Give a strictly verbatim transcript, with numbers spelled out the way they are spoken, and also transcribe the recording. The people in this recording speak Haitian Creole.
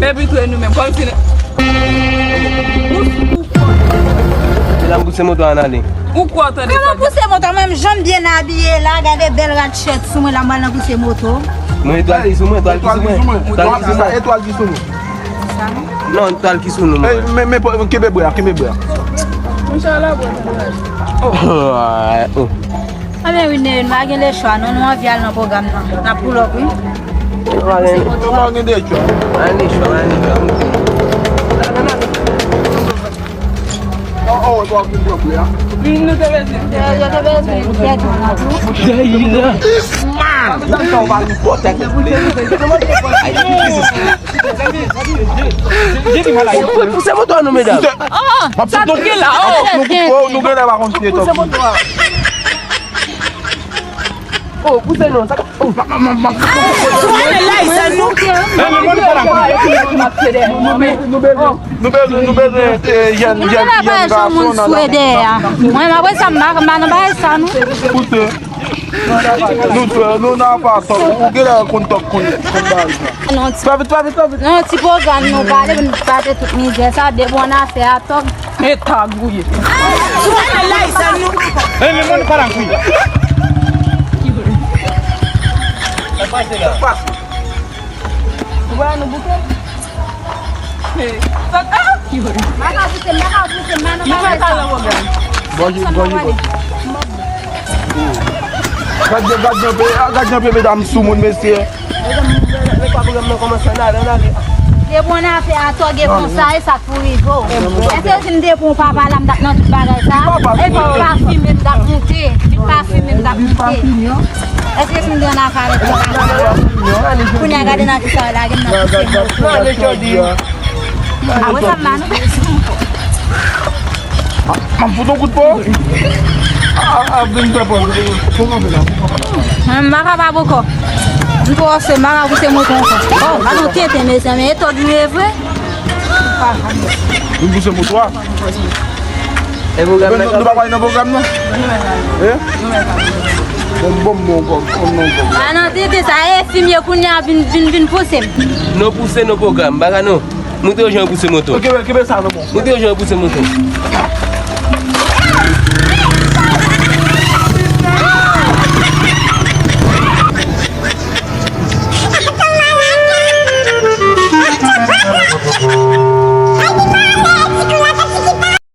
Epi tou e nou menm. Kòmsi. Se la m pouse moto a n ale. Ou kwè w tande sa? Kòman pouse moto? Mwen menm, jan m byen abiye la, gade bèl rad chèt sou mwen la, m pral nan pouse moto. Mwen etwal ki sou mwen, etwal ki sou mwen. Etwal ki sou mwen. Etwal ki sou nou. Non, etwal ki sou nou, mwen. Men, men, kenbe bra, kenbe bra. Mwen sa la, bra. Oh. Ebyen wi, Neye, nou pa gen lechwa non, nou anvi al nan pwogram nan. N ap pull up, wi. Nou pa gen lechwa. Pa gen lechwa, pa gen lechwa. Nou te bezwen. Yo, yo te bezwen tèt mwen la tou. Pouse moto a non, medam. Ah, sa nou gen la, oh. Nou gen la pa kontinye. Pouse moto a. Oh, pouse non, sa ka. Oh. Nou bezwen, nou bezwen, nou bezwen, eh, jèn, jèn, jèn gason nan la. Mwen, m apre sa, m pa, m pa nan bagay sa, non. Pouse. Nou, nou nan afa tòk. Ou gen lè konn tòk, konn, konn bagay sa. Non, ti. Twavit, twavit, twavit. Non, ti pwogram nou pale, pou nou pase tout mizè sa, depi w nan afè a tòk. E ta gouye. Sou kanal la, sa nou. E, men mwen, nou pa la gouye. Ou wè nou bouke? Maka pouse, maka pouse, maka pouse. Bonjou, bonjou. Gad jan, gad jan pe, ah, gad jan pe medam sou moun, mesye. Medam, lè pa pwogram nan kòmanse, ann ale, ann ale. Depi w nan afè a tòg e konsa, e sa k pou rive w. Èske si m te pran w papa la, m t ap nan tout bagay sa? E pa fimen m t ap moute. Li pa fimen m t ap moute. Èske si m te nan afè avèk yon papa? Kounye a gade nan kisa w lage m nan pouse moto. Apre sa, m ba nou. M ap fout yon kout po. A, a, vin fè pòz. Kòman fè la? Mwen, m pa kapab ankò. M twò sè, m pa ka pouse moto ankò. Oh, pa nou tenten, mezanmi. E tòg nou ye vre. Vin pouse moto a. E pwogram nan, nou pa pale nan pwogram nan? E? Bon, bon, bon, bon, bon, bon. A nan tenten sa, e fimye kounye a vin, vin, vin pouse m. Nou pouse nan pwogram, baka nou. Montre yo jan yo pouse moto. Ok, kenbe sa, non, bon. Montre yo jan yo pouse moto.